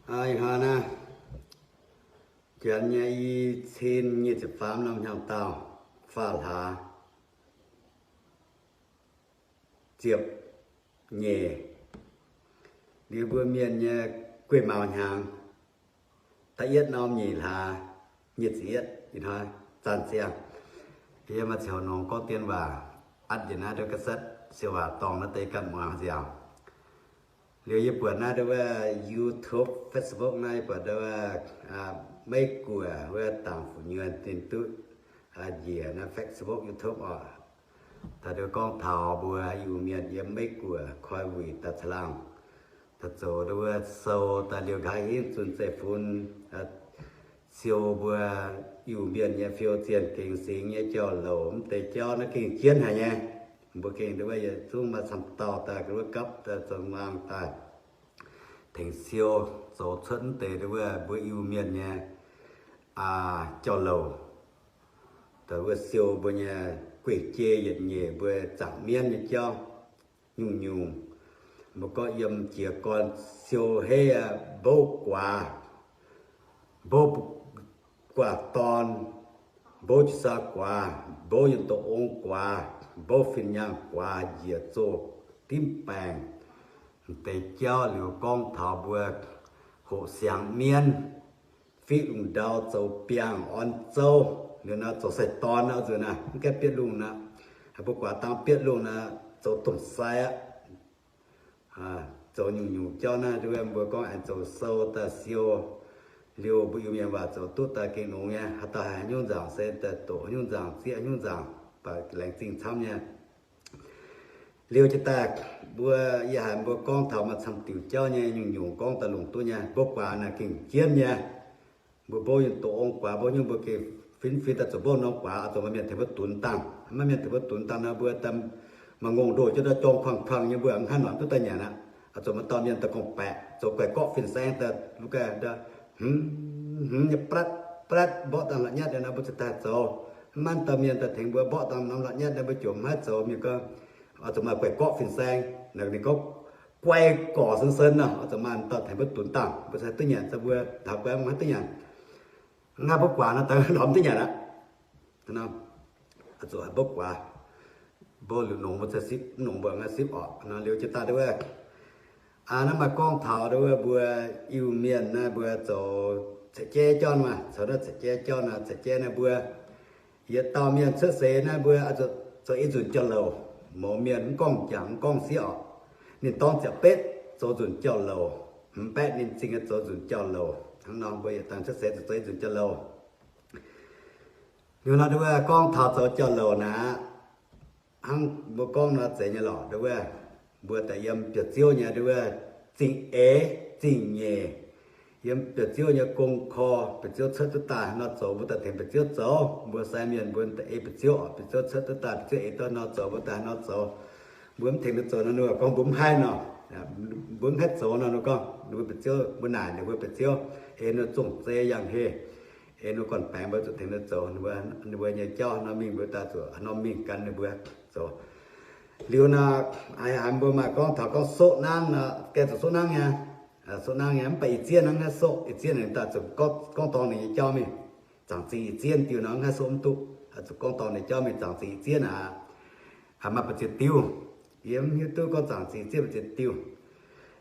Ih hnoi naaiv, janx nyei i cin nyic ziepc faam norm hnyangx-daauh, faam hlaax ziepc nyeic, liuz mbuo mienh nyei guei maux hnyangx, da'yietv norm nyic hlaax nyic ziepc yietv, ih hnoi zanc ziangh. Yie maaih ziangh hoc nongx gorngv dien waac, atv njiec naaiv ndau ga'setv siou waac dorngh naaiv deix ganh muangx nziaauc. Liuz yie buatc naaiv ndau wuov YouTube, Facebook naaiv yie buatc ndau wuov Meiv Guoqv wuov dangc fu'nyuonh ninh duqv njiec naaiv Facebook, YouTube oc. Daaih ndau gorngv taux mbuo Iu-Mienh yiem Meiv Guoqv koi wuic daaih caangh laangh, daaih zoux ndau wuov sou daaih liuz nqa'haav hingv zunh zeiv-fun siou mbuo Iu-Mienh nyei fiou zienh gengx singx nyei jauv-louc. Mv deix jauv naaiv gengh jienv haic nyei. Mbuo gengh ndau wuov yietc zungv maaih camv dauh daaih wuov gapv daaih zoux muangx daaih tengx siou zoux cuotv mv deix ndau wuov mbuo Iu-Mienh nyei jauv-louc. Daaih wuov siou mbuo nyei gueic jei yietc nyeic mbuo zaangc mienv nyei jauv nyungc-nyungc. Mbuo gorngv yiem jiez gorn siou heiv aqv, mbouv guaax, mbouv guaax dorn, mbouv jiu-saa guaax, mbouv yiem doqc ong guaax, mbouv fin-nyangh guaax, njiec zoh dimv baengc. Mv deix jauv liuz gorngv taux mbuo hoqc siangx mienv, fiqv lungh ndau zoux biangh orn zouv, liuz nor zoux sai-dorn nor, nzunc naaiv mv gaengh bietv lungh nor, mbuo guaax dangh bietv lungh nor, zoux domh sai aqv. Zoux nyungc-nyungc jauv naaiv, mbuo gorngv aengx zoux sou daaih siou, liuz mbuo Iu-Mienh waac zoux duqv daaih gengh longx nyei. Haaix dauh haaix nyungc nzaangc se daaih doqc haaix nyungc nzaangc, zieqv haaix nyungc nzaangc, baac laengz zingh camv nyei. Liuz jiex daaih mbuo, yie haiz mbuo gorngv taux maaih camv diuc jauv nyei, nyungc-nyungc gorngv daaih longc duqv nyei. Mbouv guaax naaic gengh jienv nyei. Mbuo mbouv yiem doqc ong guaax, mbouv nyungc mbuo gengh finx-finx daaih zuqc mbouv norm guaax, oix zuqc maaih mienh tengx mbuo dunx dangh. Maaih mienh tengx mbuo dunx dangh nor, mbuo maaih ngongh ndoh jienv daaih jorng kuangh kuangh nyei, mbuo mv haih noic duqv daaih nyanc aqv. Oix zuqc maaih dauh mienh daaih gorngv-baeqc, zoux guaix gorqv fin-saeng daaih, lu gaih hmz hmz nyei blatv blatv mborqv dangh la'nyatv nor, mbuo ziouc daaih zoux. Mv maaih dauh mienh daaih tengx mbuo mborqv dangh norm la'nyatv nor, mbuo ziouc mv haih zoux. Mienh gorngv, oix zuqc maaih guaix gorqv fin-saeng, ninh gorngv guaix gorqv sen-sen nor, oix zuqc maaih dauh tengx mbuo dunx dangh, mbuo cingx duqv nyanc. Zoux mbuo taux guaix mv haih duqv nyanc, mv haih mbouv guaax nor, daaih lorz mv duqv nyanc aqv. Oix zuqc haih mbouv guaax, mbouv liuz nongx mbuo cingx sipv, mv nongx mbuo mv haih sipv orqc nor. Liuz jiex daaih ndau wuov, naaiv maaih gorngv taux ndau wuov mbuo Iu-Mienh naaiv mbuo zoux cetv jaiv jauv maah, caux naaiv cetv jaiv jauv naaiv, cetv jaiv naaiv mbuo yietc dauh mienh cuotv seix naaiv mbuo zoux i nzunc jauv-louc. Mouz mienh mv gorngv jangx mv gorngv sieqv orqc, ninh dorng ziepc betv zoux nzunc jauv-louc, hmz baeqv ninh zingh zoux nzunc jauv-louc. Hnangv nor mbuo yietc dangh cuotv seix zoux i nzunc jauv-louc. Liuz nor ndau wuov gorngv taux zoux jauv-louc naaiv, hnangv mbuo gorngv nor zeiz nyei lorqc. Ndau wuov mbuo daaih yiem biauv-ziouv nyei ndau wuov zingh eix zingh nyeic, yiem biauv-ziouv nyei gong korv, biauv-ziouv cuotv duqv daaih nor zoux, mbuo daaih tengx biauv-ziouv zoux. Mbuo sai mienh mbuo daaih ei biauv-ziouv oc, biauv-ziouv cuotv duqv daaih, biauv-ziouv eix duqv nor zoux, mbuo daaih nor zoux. Mbuo mv tengx ninh zoux nor, ninh gorngv mbuo mv haih nor, mbuo mv haih zoux nor, ninh gorngv ninh mbuo biauv-ziouv, mbuo naaic ninh mbuo biauv-ziouv, ei ninh zongh zei yangh heh, ei ninh gorn-baengx mbuo zuqc tengx ninh zoux. Ninh mbuo nyei jauv norm mingh mbuo daaih zuqc norm mingh gan ninh mbuo zoux. Liuz nor, haiz mbuo maaih gorngv taux gorngv soqv nangv nor, gaengh zuqc soqv nangv nyei. Soqv nangv nyei, mv baac ih zieqv nor mv haih soqv. Ih zieqv ninh daaih zuqc gorngv dorng ninh nyei jauv mingh. Zaangc zingh ih zieqv diuh nor mv haih soqv mv duqv, zuqc gorngv dorng ninh jauv mingh. Zaangc zingh ih zieqv naaic, maaih ba'ziex diuh. Yie mv hiuv duqv gorngv zaangc zingh ih zieqv ba'ziex diuh.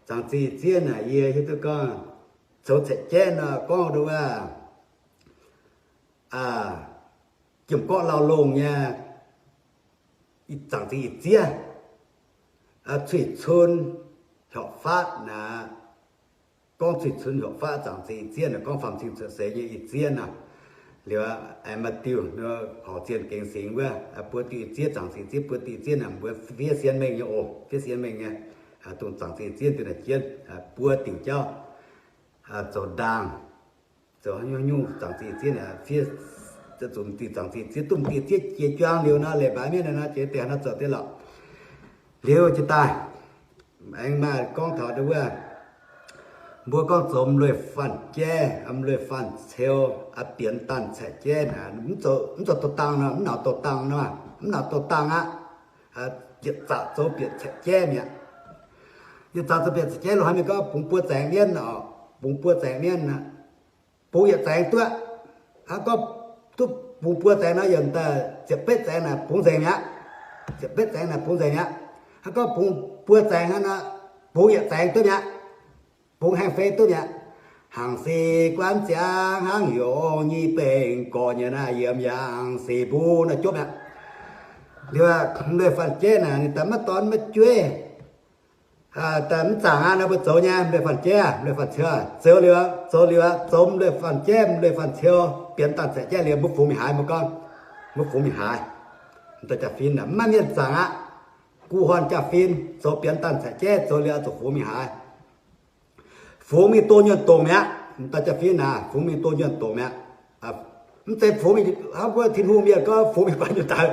Zaangc zingh ih zieqv naaic yie hiuv duqv gorngv zoux cetv jaiv nor gorngv ndau wuov, jiem-gorqv lauh longh nyei, zaangc zingh ih zieqv, cuiv-cun heuc faatv naaic, gorngv cuiv-cun heuc faatv zaangc zingh ih zieqv naaic, gorngv faam-cing cuotv seix nyei ih zieqv naaic. Liuz aengx maaih diuh horc zienh gengx singx wuov, buo diuh ih zieqv, zaangc zingh ih zieqv buo diuh ih zieqv naaic, mbuo fiev sienx mengh nyei oc, fiev sienx mengh nyei. Dongh zaangc zingh ih zieqv diuh naaic jienv buo diuh jauv zoux ndaangh, zoux haaix nyungc haaix nyungc zaangc zingh ih zieqv naaic, fiev zungv diuh zaangc zingh ih zieqv, domh diuh zieqv jiex juang liuz nor, leiz-baaix mienv naaic nor, jiex deix haaix nor zoux deix lorqc. Liuz jiex daaih aengx maaih gorngv taux ndau wuov, mbuo gorngv zoux m'lueiz-faanh jaiv, m'lueiz-faanh ceu, bienx daanh caeqv jaiv naaic, mv zoux douz-dangh nor, mv nauc douz-dangh nor, mv nauc douz-dangh aqv. Yietc zaqc zoux bieqc caeqv jaiv mi'aqv. Yietc zaqc zoux bieqc caeqv jaiv loz-hnoi mingh gorngv bungx buo zaengx mienv oc. bungx buo zaengc mienv, bungx yietc zaengc duqv. Hnangv gorngv duqv bungx buo zaengc nor, yiem daaih ziepc betv zaengc naaic bungx nzengc mi'aqv. Ziepc betv zaengc naaic bungx nzengc mi'aqv. Hnangv gorngv bungx buo zaengc hnangv nor, bungx yietc zaengc duqv mi'aqv. Bungx haengh fei duqv mi'aqv. Hangc se guanv ziangx hnangv yongz nyic bengh gorx nyei naaiv yiem yangh se mbuo naaiv jopv mi'aqv. Liuz, mv lueic fanh jeiv naaic ninh daaih maiv dorn maiv jueiv, daaih mv zaangc aqv. Naaiv mbuo zoux nyei mv lueic fanh jeiv, mv lueic fanh ciou, zoux liuz, zoux liuz, zoux mv lueic fanh jeiv mv lueic fanh ciou, bienx dangh caeqv jeiv liuz, mbuo fungx mingh haaix? Mbuo gorngv, mbuo fungx mingh haaix? Daaih jaa-fin naaic mv maaih mienh zaangc aqv. Guv horn jaa-fin zoux bienx dangh caeqv jeiv, zoux liuz zuqc fungx mingh haaix? Fungx mingh doh nyuonh dongc mi'aqv. Daaih jaa-fin naaic fungx mingh doh nyuonh dongc mi'aqv. Mv zeiz fungx mingh hnangv mbuo Tin-Hungh mienh gorngv fungx mingh guaax nyuonh daaih,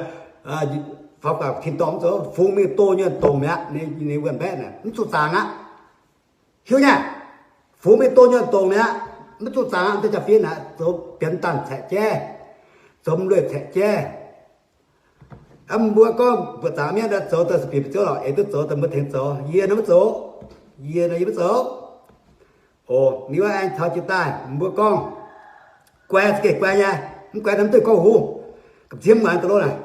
faaux guaax tin-dorngh mv zoux. Fungx mingh doh nyuonh dongc mi'aqv. Ninh wuonh mbaeqv naaic mv zuqc zaangc aqv. Hiuv nyei, fungx mingh doh nyuonh dongc mi'aqv, mv zuqc zaangc aqv. Daaih jaa-fin naaic zoux bienx dangh caeqv jeiv, zoux mv lueic caeqv jeiv. Mbuo gorngv mbuo zaangc mienv zoux daaih bieqc mbuo ziouv lorqc, eix duqv zoux daaih mbuo tengx zoux. Yie nor maiv zoux. Yie nor yie maiv zoux. O, ninh wuov aengx taux jiex daaih mbuo gorngv, guai za'gengh guai nyei, mv guai nor mv duqv gorngv huv. Ga'ziex muangx da'lov naaic.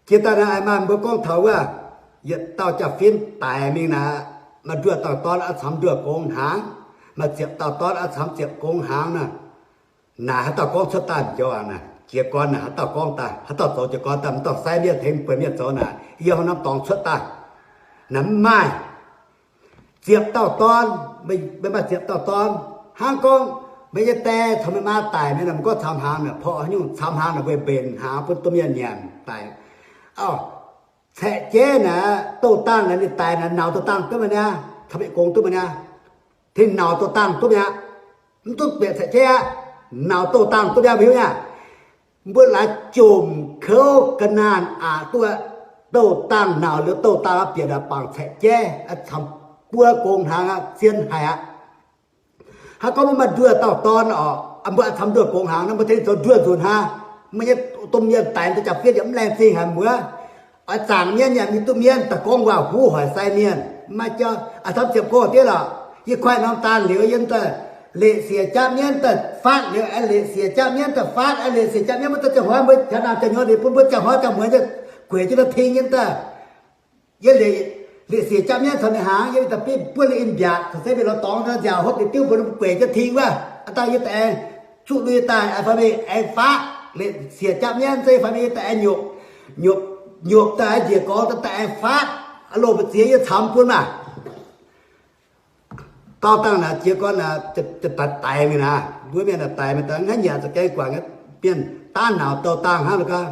Jiex daaih naaiv maaih mbuo gorngv taux wuov, yietc dauh jaa-fin daic mingh naaic, maaih nduoh dauh dorn oix camx nduoh gong hnaangx, maaih ziepc dauh dorn oix camx ziepc gong hnaangx nor. Naaic haaix dauh gorngv cuotv daaih joux aqv naaic, jiez gorn naaic haaix dauh gorngv daaih, haaix dauh zoux jiez gorn daaih, mv dorh sai mienh tengx bueix mienh zoux naaic, yie hnangv norm dorngx cuotv daaih. Naaic mv maaih ziepc dauh dorn, meih maaih ziepc dauh dorn, hnangv gorngv meih nyei die caux meih maa daic mingh naaic, mv gorngv camx hnaangx naaic, porv haaix nyungc camx hnaangx naaic, weic mbenc hnaangx bun domh mienh nyanc daic. Caeqv jeiv naaic, douh dangh naaic ninh daic naaic, nauz douh dangh duqv maiv niaa, camx yietc gong duqv maiv niaa, tengx nauz douh dangh duqv mi'aqv. Mv duqv bieqc caeqv jeiv aqv. Nauz douh dangh duqv mi'aqv, mbuo hiuv nyei. Mbuo laaix jomc kouv ga'naanh aqc duqv, douh dangh nauz liuz douh dangh bieqc naaic bangc caeqv jeiv, camx buo gong hnaangx aqv, zien haic aqv. Hnangv gorngv mbuo maaih nduoh dauh dorn oc, mbuo camx nduoh gong hnaangx nor, mbuo tengx zoux nduoh nzunc hnangv. Mbuo nyei domh mienh daic daaih jaa-fin yaac mv laengz zingh haic mbuo. Oix zaangc mienv yaac mingh duqv mienv, daaih gorngv waac-huv hoic sai mienh. Maaih jauv camx ziepc gong diev lorqc. Yie koi norm daan liuz yie daaih leqc siec jaav mienv daaih faatv liuz aengx leqc siec jaav mienv daaih faatv, aengx leqc siec jaav mienv mbuo daaih ziangh hoc mbuo qaqv naamh ziangh nyouz liuz bun mbuo ziangh hoc ziangh muonz gueic jienv nor ting yie daaih. Yie leqc siec jaav mienv caux ninh hnaangx, yie daaih bun buov ninh in mbiaatc, caux se mingh lorz dorngx nziaauc hopv ninh diuv mbuo gueic jienv ting wuov. Aa dangh yie daaih aengx zuqv lui daaih fai mingh aengx faatv, leqc siec jaav mienv se fai mingh yie daaih aengx nyopc, nyopc daaih njiec gorx daaih aengx faatv, loz mbu'ziex yie camx bun maah. Dauh dangh naaic jiez gorn naaic, daix mingh naaic, mbuo mienh naaic daix mingh daaih, hnangv nyanc za'gengh guangc nyei, mienh daav nauz douh dangh hnangv nor gaax.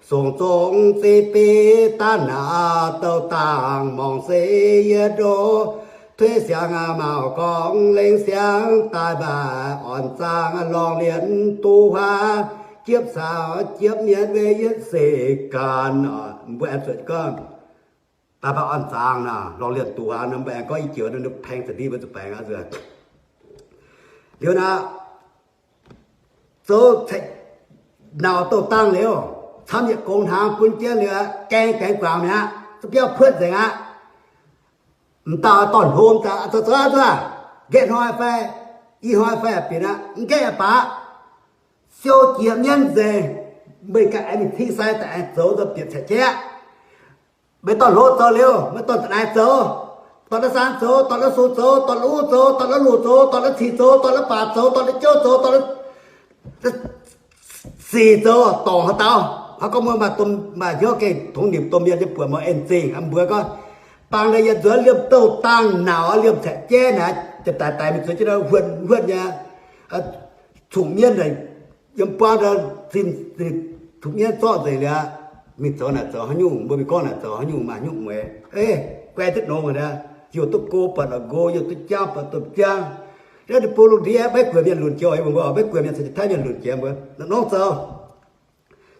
Songc zong zei beiv daav nauz douh dangh, mongc se yie ndoh, tuix siangx maux gorngv lengh siangx daaih mbaih orn zaang, lorngh lienh duqv huaav, jiepv caux jiepv mienv weic yietv seix ganh. Mbuo aengx zuotc gorngv daaih mbaih orn zaang nor, lorngh lienh duqv huaav nor, mbuo aengx gorngv i joux nor, paeng za'ndiev mbuo zuqc baengx aqv nzuonx. Liuz naaic, zoux nauz douh dangh liuz, camv yietc gong hnaangx bun jienv liuz, gaeng gaengh guangc mi'aqv, za'biauv puotv nzengc aqv. M'dauh dorn-hlo daaih zoux zoux aqv nzuonx, nqaeqv hnoi fai, i hnoi fai bieqc aqv, mv nqaeqv baac siou jiex mienv nzengc, meih ganh aengx mingh cing sai daaih aengx zoux nzunc bieqc caeqv jeiv aqv. Meih dorn-hlo zoux liuz, meih dorn-da'naaiv zoux, dorn-da'saan zoux, dorn-da'su zoux, dorn-da'uv zoux, dorn-da'luoqc zoux, dorn-da'cic zoux, dorn-da'baac zoux, dorn-da'jouv zoux, dorn-da'sic zoux, dorngc haaix dauh. Hnangv gorngv mbuo maaih hnyouv gengh tongx nimc domh mienh nyei buonc mbuo en zingh, mbuo gorngv, bangc naaic yietc nzuonx liemh douh dangh nauc, liemh caeqv jeiv naaic, daic daic mingh zueiz jienv huonh huonh nyei, cunc mienv naaic, yiem buangv zinh, cunc mienv zorqv nzengc liuz, mingh zoux naaic zoux haaix nyungc, mbuo mingh gorngv naaic zoux haaix nyungc, maaih nyungc mueiz. Guai duqv nongx aqv, youh duqv go buatc nqo, youh duqv jangv buatc domh jangv. Naaiv ninh bung lungh ndiev maiv guoqv mienh lunc jiex, mbuo maiv guoqv mienh caux Janx-Taiv mienh lunc jiex mbuo, nongx zoux.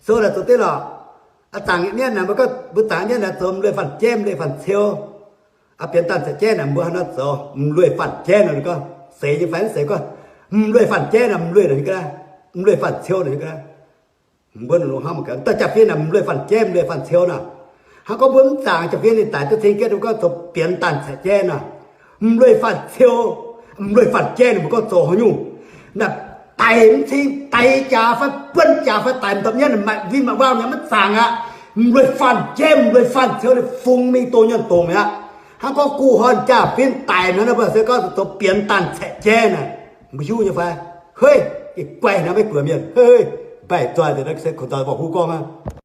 Sou naaic zoux deix lorqc. Aa, zaangc mienv naaic, mbuo zaangc mienv naaic zoux m'lueiz fanh jeiv, m'lueiz fanh ciou. Aa, bienx dangh caeqv jeiv naaic mbuo hnangv nor zoux m'lueiz fanh jeiv nor, gorngv seix nyei fai mv seix, gorngv m'lueiz fanh jeiv nor, m'lueiz nor, m'lueiz fanh ciou nor, mbuo longx hnamv gaax, daaih jaa-fin naaic m'lueiz fanh jeiv, m'lueiz fanh ciou nor. Hnangv gorngv mbuo mv zaangc jaa-fin ninh daic duqv cing jienv, gorngv zoux bienx dangh caeqv jeiv nor. M'lueiz faanh ciou, m'lueiz faanh jaiv ninh mbuo gorngv zoux haaix nyungc. Naaiv daic m'cing, daic jaax fai buonv jaax fai daic m'dopv-nyeiv, maaih win maaih waam yaac maiv zaangc aqv. M'lueiz faanh jaiv, m'lueiz faanh ciou, ninh fungx mingh doh nyuonh dongc mi'aqv. Hnangv gorngv guh horn jaa-fin daic nor, naaiv mbuo se gorngv zoux bienx daanh caeqv jaiv naaic, mbuo hiuv nyei fai? Hei, ih guaih naaiv maiv guoqv mienh, hei, baeqc zoih nzengc, naaiv se kuv nzauh mborqv huv gorngv aqv.